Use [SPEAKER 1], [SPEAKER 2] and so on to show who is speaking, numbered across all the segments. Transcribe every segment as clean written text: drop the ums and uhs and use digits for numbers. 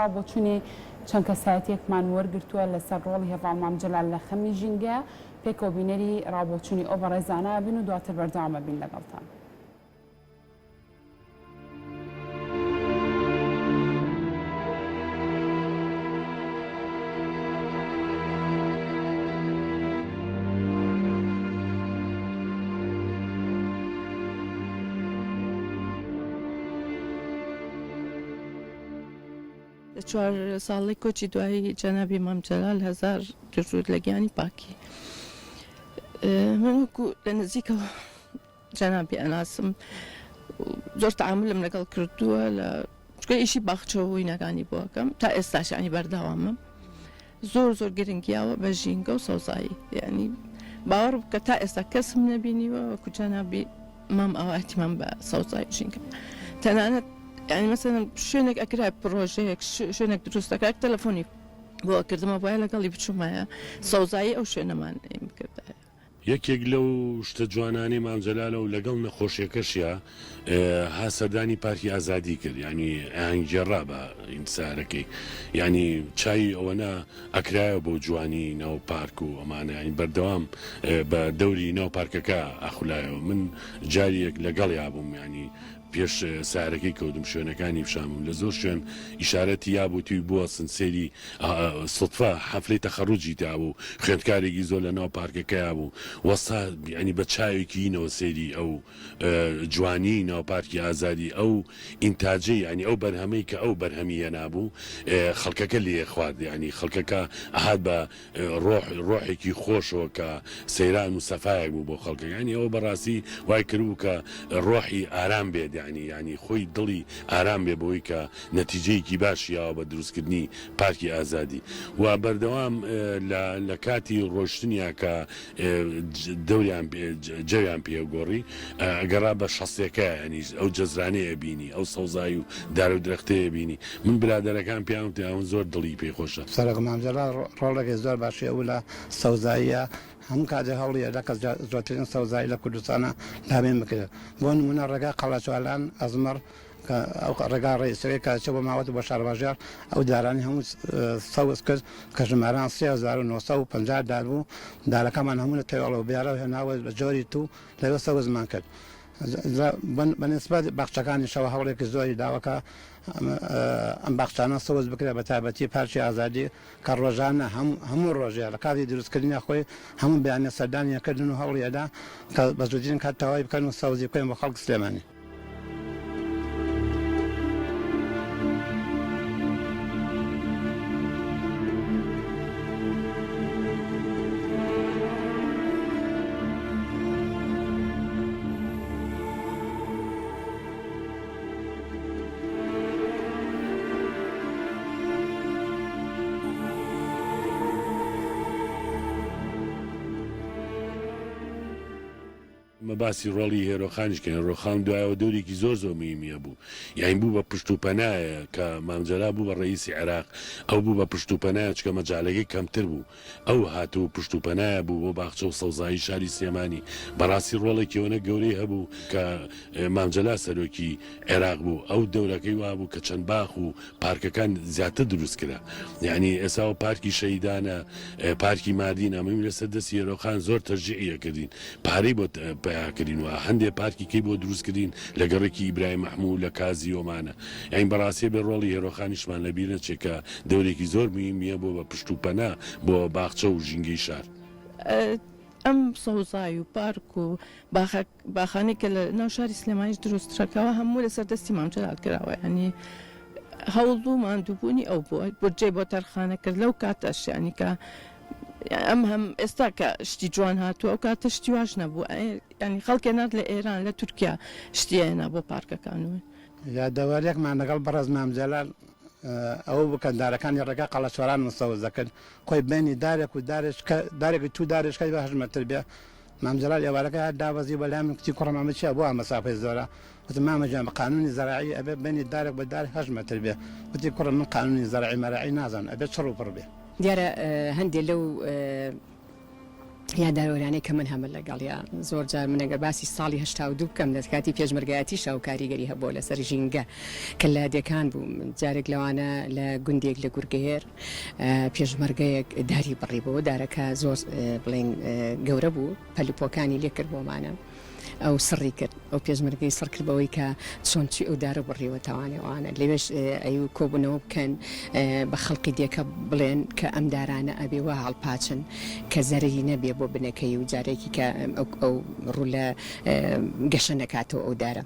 [SPEAKER 1] ڕاوبۆچوونی چەند کەسایەتیەکمان وەرگرتووە لەسەر ڕۆڵی هەڤاڵ مام جەلال لە خەمی ژینگە، پێکەوە بینەری ڕاوبۆچوونی ئەو بەڕێزانە ئەبین و دواتر بەردەوام ئەبین لەگەڵتان.
[SPEAKER 2] لە چوار ساڵەی کۆچی دوایی جەنابی مام جەلال هەزار دروود لە گیانی پاکی. من وەکو لە نزیکەوە جەنابی ئەناسم زۆر تەعامولم لەگەڵ کردووە لە چونکە ئیشی باخچە و وینەکانی بۆ ئەکەم تا ئێستاش یانی بەردەوامم زۆر زۆر گرنگیاوە بە ژینگە و سەوزایی یانی باوەڕ بکە تا ئێستا کەسم نەبینیوە وەکو جەنابی مام ئاوا اهتمام بە سەوزایی و ژینگە تەنانەت یانی مەسەلەن شوێنێک ئەکرا پڕۆژەیەک شوێنێک دروست دەکرا تەلەفۆنی بۆ ئەکردمە بۆیە لەگەڵی بچوومایە سەوزایی ئەو شوێنەمان بکردایە.
[SPEAKER 3] یەکێک لەو شتە جوانانەی مام جەلالە و لەگەڵ نەخۆشیەکەشیا ها سەردانی پارکی ئازادی کرد یانی ئەیانگێڕا بە ئینتسارەکەی یانی چاوی ئەوەنە ئەکرایەوە بۆ جوانی ناو پارک و ئەمانە یانی بەردەوام بە دەوری ناو پارکەکە ئەخولایەوە من جاریەک لەگەڵیا بووم یانی پێش سارەکەی کەوتم شوێنەکانی پیشانم لە زۆر شوێن ئیشارەتی یابوو توی بوەستن سەیری سوتفە حەفلەی تەخەروجی تیابوو خوێندکارێکی زۆر لە ناو پارکەکەیا بوو وەستا یانی بە چاوێکی ینەوە سەیری ئەو جوانی ناو پارکی ئازادی ئەو ئینتاجەی یانی ئەو بەرهەمەی کە ئەو بەرهەمی هێنابوو خەڵکەکە لێ خوارد یانی خەڵکەکە ئەهات بە ڕۆح ڕۆحێکی خۆشەوە کە سەیران و سەفایەک بوو بۆ خەڵکەکە یانی ئەوە بەڕاستی وای کردبوو کە ڕۆحی ئارام بێت یانی یانی خۆی دڵی ئارام بێ بەوەی کە نەتیجەیەکی باشی یاوە بە دروستکردنی پارکی ئازادی و بەردەوام لە لە کاتی ڕۆشتنیا کە دەوریان جەویان پێ گۆڕی ئەگەڕا بە شەستێکە یانی ئەو جەزرانەی ئەبینی ئەو سەوزایی و دار و درەختەی ئەبینی من برادەرەکان پێیان وتم ئەون زۆر دڵی پێی خۆشە.
[SPEAKER 4] سەرۆک مام جەلال ڕۆڵێکی زۆر باشی هەبوو لە سەوزاییە، هەموو کاتێک هەوڵی ئەدا کە زۆرترین سەوزایی لە کوردستانا دابین بکرێت. بۆ نموونە ڕێگای قەڵاچوالان، ئەزمەڕ، کە ئەو ڕێگا ڕەئیسیەکەی کە ئەچێ بۆ ماوەت و بۆ شارباژێڕ، ئەو دارانەی هەموو سەوز کرد کە ژمارەیان 3950 دار بوو، دارەکانمان هەموو لە تەوێڵە و بیارەوە هێناوە بە جۆری توو لەوێ سەوزمان کرد. بە نیسبەت باخچەکانیشەوە هەوڵێکی زۆری داوە کە ئەم باخچانە سەوز بکرێت بە تایبەتی پارکی ئازادی کە ڕۆژانە هەموو ڕۆژێ لە کاتی دروستکردنی خۆی هەموو بەیانیە سەردانی ئەکردن و هەوڵی ئەدا کە بە زووترین کات تەواوی بکەن و سەوزی بکەن بۆ خەڵک سلێمانی.
[SPEAKER 3] ئەمە باسی ڕۆڵی هێرۆخانیش کەین، هێرۆخان دوایەوە دەورێکی زۆر زۆر مهیمی هەبوو، یانی بوو بە پشت و پەنایە کە مام جەلال بوو بە ڕەئیسی عێراق، ئەو بوو بە پشت و پەنایە چونکە مەجالەکەی کەمتر بوو، ئەو هات و پشت و پەنایە بوو بۆ باخچە و سەوزایی شاری سلێمانی، بەڕاستی ڕۆڵێکی ئەوەنە گەورەی هەبوو کە مام جەلال سەرۆکی عێراق بوو، ئەو دەورەکەی وابوو کە چەند باخ و پارکەکان زیاتر دروست کرا یانی ئێستا ئەو پارکی شەهیدانە پارکی ماردین ئەمەی لەسەر دەستی هێرۆخان زۆر تەرجیعی ئەکردین پارەی بۆ پەیا کردین و هەندێ پارکی کەی بۆ دروست کردین لە گەڕەکی ئیبراهیم مەحموو لە کازی ئۆمانە یانی بەڕاستی ئەبێ ڕۆڵی هێرۆخانیشمان لەبیر نەچێ کە دەورێکی زۆر مهیمیە بۆ بە پشت و پەنا بۆ باخچە و ژینگەی شار.
[SPEAKER 2] ئەم سەوزای و پارک و باخە باخانەی کە لە ناو شاری سلێمانیش دروست کراوە هەموو لەسەر دەستی مام جەلال کراوە یانی هەوڵ و ماندووبوونی ئەو بووە بودجەی بۆ تەرخانە کرد لەو کاتەش یانی کە ئەم هەم ئێستا کە شتی جوان هاتووە ئەو کاتە شتی واش نەبوو ینی خەڵکێ نات لە ئێران لە تورکیا شتی هێنا بۆ پارکەکان و
[SPEAKER 4] یادەوەریەکمان لەگەڵ بەڕێز مام جەلال ئەوە بوو کە دارەکانی ڕێگا قەڵەچۆرانمان سەوز دەکرد خۆی بەینی دارێک و دارێک دارێکی تو دارێشکای بە هەشت مەتر بێ مام جەلال ئێوارەکە هات دابەزی بۆ لای من کوتی کوڕم ئەمە چیە بۆ ئەم مەسافەی زۆرە وتم مامە گیان بە قانونی زەراعی ئەبێ بەینی دارێک بە دار هەشت مەتر بێ وتی کوڕم من قانونی زەراعی مەراعی نازانم ئەبێ چڕ و پڕ بێ.
[SPEAKER 5] دیارە هەندێ لەو. یادەوەرانەی کە من هەمە لەگەڵیا زۆر جار من ئەگەر باسی ساڵی 82 بکەم لە کاتی پێشمەرگایەتیشا و کاریگەری هەبووە لەسەر ژینگە کە لادێکان بووم جارێک لەوانە لە گوندێک لە گورگەهێر پێشمەرگەیەک داری بڕی بوو دارەکە زۆر بڵین گەورە بوو پەلوپۆکانی لێ کرد بۆمانە ئەو سڕی کرد ئەو پێشمەرگەی سڕ کرد بەوەی کە چۆن چی ئەو دارە بڕیوە تاوانێ ئەوانە لەوێش ئەیو کۆبوونەوە بکەن بە خەڵکی دێکە بڵێن کە ئەم دارانە ئەبێ وا هەڵپاچن کە زەرەری نەبێ بۆ بنەکەی و جارێکی کە ئەو ڕوو لە گەشە نەکاتەوە ئەو دارە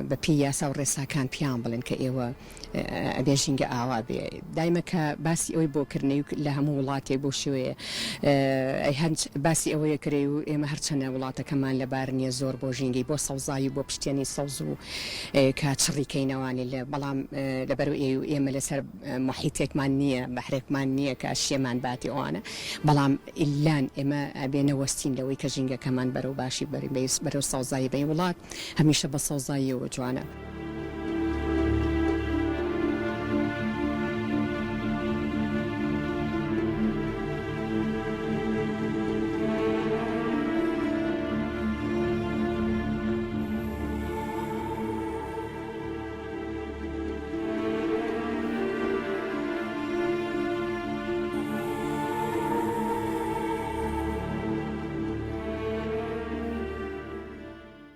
[SPEAKER 5] بە پێی یاسا و ڕێساکان پیان بڵێن کە ئێوە ئەبێ ژینگە ئاوا بێ دایمە کە باسی ئەوەی بۆ کردنەی لە هەموو وڵاتێک بەو شێوەیە ئەی هەنج باسی ئەوەیە کرێ و ئێمە هەرچەنە وڵاتەکەمان لەبار نییە زۆر بۆ ژینگەی بۆ سەوزایی بۆ پشتێنی سەوز و کە چڕی کەینەوانی لە بەڵام لەبەر ئێ و ئێمە لەسەر محیتێکمان نییە بەحرێکمان نییە کە شێمان باتی ئەوانە بەڵام ئیلان ئێمە ئەبێ نەوەستین لەوەی کە ژینگەکەمان بەرەو باشی بەرین بەرەو سەوزایی بەین وڵات هەمیشە بە سەوزاییەوە جوانە.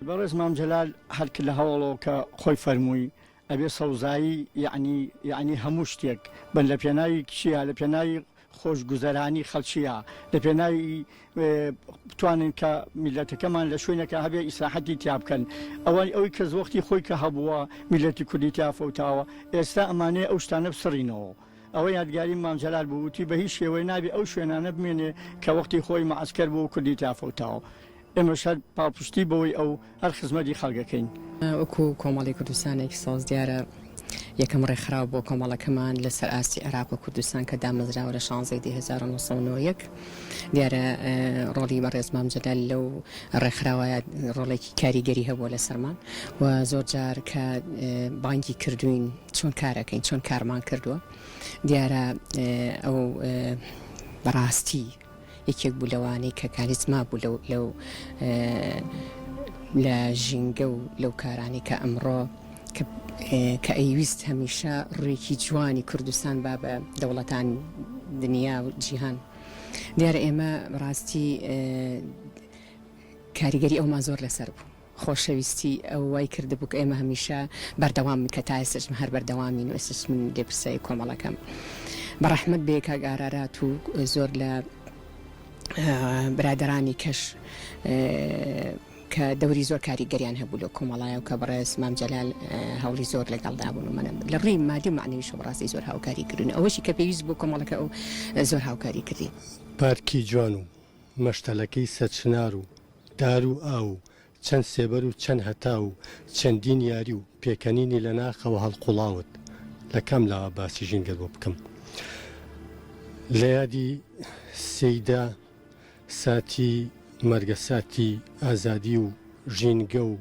[SPEAKER 6] بەڕێز مام جەلال هەر کە لە هەوەڵەوە کە خۆی فەرمووی ئەبێ سەوزایی یەعنی یەعنی هەموو شتێک بن لە پێناوی چیا لە پێناوی خۆشگوزەرانی خەڵکیە لە پێناوی بتوانن کە میلەتەکەمان لە شوێنێکا هەبێ ئیسراحەتی تیا بکەن ئەوەی ئەوی کەس وەختی خۆی کە هەبووە میلەتی کوردی تیا فەوتاوە ئێستا ئەمانەیە ئەو شتانە بسڕینەوە ئەوە یادگاری مام جەلال بوو وتی بە هیچ شێوەیە نابێ ئەو شوێنانە بمێنێ کە وەختی خۆی مەعەسکەر بوو و کوردی تیا فەوتاوە. ئێمەش هەر پاڵپشتی بەوەی ئەو هەر خزمەتی خەڵک ئەکەین.
[SPEAKER 5] وەکو کۆمەڵی کوردستانێکی سەوز دیارە یەکەم ڕێکخراو بۆ کۆمەڵەکەمان لە سەر ئاستی عێراق و کوردستان کە دامەزراوە لە شانزەی دەی 1991 دیارە ڕۆڵی بەڕێز مام جەلال لەو ڕێکخراوە ڕۆڵێکی کاریگەری هەبووە لەسەرمان و زۆر جار کە بانگی کردوین چۆن کارەکەین چۆن کارمان کردووە دیارە ئەو بەڕاستی یەکێک بوو لەوانەی کە کاریزما بوو لەو لەو لە ژینگە و لەو کارانەی کە ئەمڕۆ کە ئەیویست هەمیشە ڕوویەکی جوانی کوردستان با بە دەوڵەتان دنیا و جیهان دیارە ئێمە بەڕاستی کاریگەری ئەومان زۆر لەسەر بوو. خۆشەویستی ئەو وای کردبوو کە ئێمە هەمیشە بەردەوام بین کە تا ئێستەش هەر بەردەوامین و ئێستەش من لێپرسراوی کۆمەڵەکەم. بە ڕەحمەت بێ کاک ئارارات و زۆر لە برادەرانی کەش کە دەوری زۆر کاریگەریان هەبوو لەو کۆمەڵایە و کە بەڕێز مام جەلال هەوڵی زۆر لەگەڵدا بوون و منە لە ڕووی مادی و مەعنەویشەوە بەڕاستی زۆر هاوکاری کردوون ئەوەشی کە پێویست بوو کۆمەڵەکە ئەو زۆر هاوکاری کردین.
[SPEAKER 7] پارکی جوان و مەشتەلەکەی سەرچنار و دار و ئاو و چەند سێبەر و چەند هەتاو و چەندین یاری و پێکەنینی لە ناخەوە هەڵقوڵاوت لە کام لاوە باسی ژینگەت بۆ بکەم لە یادی سەیدا ساتی مەرگەساتی ئازادی و ژینگە و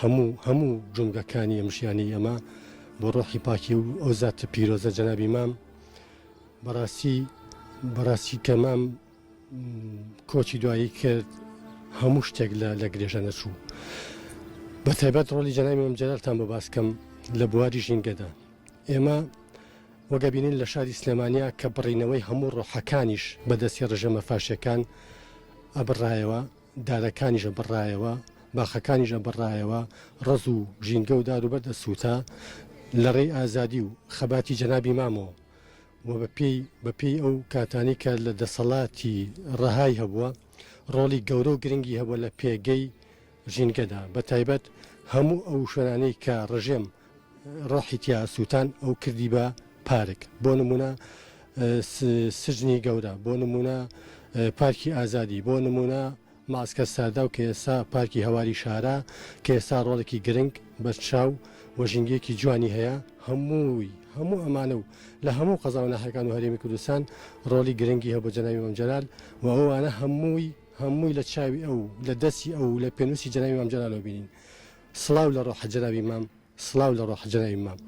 [SPEAKER 7] هەموو هەموو جومگەکانی ئەم ژیانەی ئەمە بۆ ڕۆحی پاکی و ئەو زاتە پیرۆزە جەنابی مام بەڕاستی بەڕاستی کە مام کۆچی دوایی کرد هەموو شتێک لە لە گرێژە نەچوو بە تایبەت ڕۆلی جەنابی مام جەلالتان بۆ باس کەم لە بواری ژینگەدا ئێمە وەک ئەبینین لە شاری سلێمانیا کە بڕینەوەی هەموو ڕۆحەکانیش بە دەستی ڕژێمە فاشیەکان ئەبڕایەوە دارەکانیش ئەبڕایەوە باخەکانیش ئەبڕایەوە ڕەز و ژینگە و دار و بەرد ئەسووتا لە ڕێی ئازادی و خەباتی جەنابی مامەوە و بە پێی بە پێی ئەو کاتانەی کە لە دەسەڵاتی ڕەهای هەبووە ڕۆڵی گەورە و گرنگی هەبووە لە پێگەی ژینگەدا بە تایبەت هەموو ئەو شوێنانەی کە ڕژێم ڕۆحی تیا سووتان ئەو کردی بە پارک بۆ نمونە سجنی گەورە بۆ نمونە پارکی ئازادی بۆ نمونە ماسکە ساداو کە ئێستا پارکی هەواری شارە کە ئێستا ڕۆڵێکی گرنگ بەرچاو و ژینگەیەکی جوانی هەیە هەمووی هەموو ئەمانە و لە هەموو قەزا و ناحیەکان و هەرێمی کوردستان ڕۆڵی گرنگی هەبوو جەنابی مام جەلال و ئەوانە هەمووی هەمووی لە چاوی ئەو لە دەستی ئەو لە پێنووسی جەنابی مام جەلالەوە بینین سڵاو لە ڕۆحە جەنابی مام سڵاو لە ڕۆحە جەنابی مام.